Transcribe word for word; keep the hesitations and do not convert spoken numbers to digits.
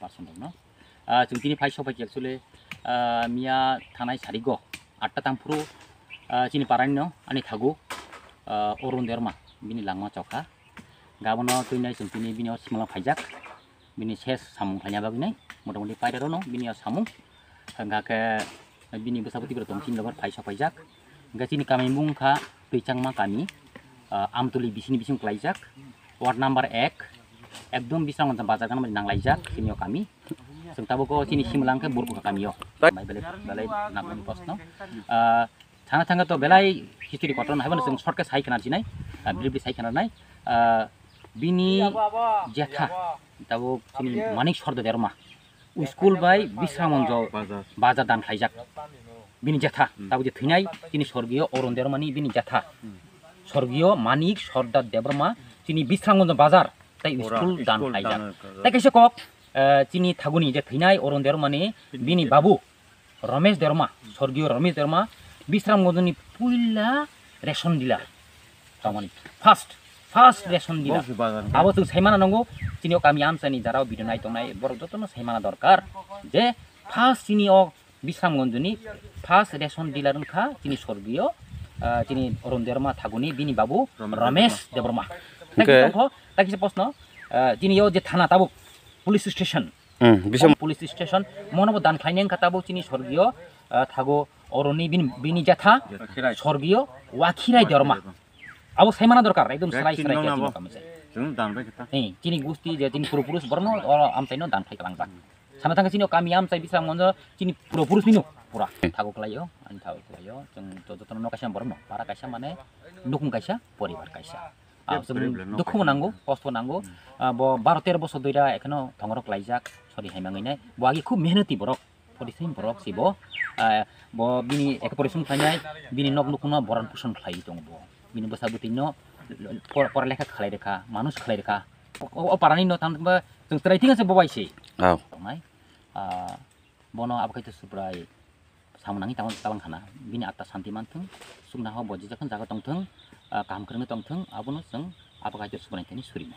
Person rokno. Ah, chwng tini phai sopai khe actually, ah, miya thanai sarigo atta tangphuru, ah, chini parani no ani thagu, ah, Arun Derma bini langma chokha. Gabono twinai chwng tini bini o simala phaijak. Bini ses samung khlaina bagwi nai motamoti pairarokno bini o samung. Hwnkha khe bini bwsa bwtwi borok tong chini loge phai sopaijak. Hwnkhe chini kami mung kha Twichangma kami, ah, Amtuli bisini bising klaijak. Ward number ek, ekdom Bisramganj bazar gana nanglaijak chini o kami. Chwng tabuk o chini simla hwnkhe Burkukha kami o. Bai belai belai nangmani proshno. Ah, thangna thangna to belai history kotor no haibono chwng short khe sai khna sinai, ah, briefly sai khna nai. Ah, bini jetha tabuk chini Manik Sorda Derma. School bai Bisramganj bazar dan khlaijak. Bini jetha, tabuk je thwinai chini sorgiyo Arun Dermani bini jetha. Sorgiyo Manik Sordar Debbarma chini Bisramganj bazar tai school dan khlaijak. Tai kaisa kok, eh, chini thaguni je thwinai Arun Dermani bini babu Ramesh Derma, sorgiyo Ramesh Derma, Bisramganjni puila ration dealer. Tamani first, first ration dealer. Abo chwng saimana nango, chini o kami amchaini jara o video nai tongnai borok jotono saimana dorkar je first chini o Bisramganjni first ration dealer wngkha chini sorgiyo, ah, chini Arun Derma thaguni bini babu Ramesh Debbarma. Takisa proshno, ah, chini o je thana tabuk police station, Bisram police station mono bo dan khlainai wngkha tabuk chini sorgiyo, ah, thago Arunni bini, bini jetha sorgiyo Wakhirai Derma. Abo saimana dorkar, ekdom swrai swrai khe chini kami se. Chini gusti je chini puro purush borokno o amchaino dan khlai kalangjak. Sana thangkhe chini o kami amchai Bisramganj chini puro purush nino pura thago khlaio, ani thago khlaio. Chwng jotono no kaisa borokno para kaisa mane nukung kaisa poribar kaisa. Ah, chwng dukhu nango, kosto nango. Ah, bo baro tero bosor doira ekheno thongorok laijak, sori hai mangwi nai. Bo agi khub mehnati borok, porisrimi borok si bo. Ah, bo bini ekhe porisrimi khlainai, bini nok nukhungno boron puson khlaiwi tongo bo. Bini bwsa bwtwino por-, pora lekha khlai rwkha, manuj khlai rwkha. O, o parani no tang ba chwng chwrai thik ase bo bai se. Tongnai. Ah, bono abo khai to Subrai samung nangwi tamo tabang khana. Bini atta santi manthung, sukna ho bo jijak jaga tongthung, ah, kaham kwrwngwi tongthung, abono chwng abo khai to Subrai thani surina.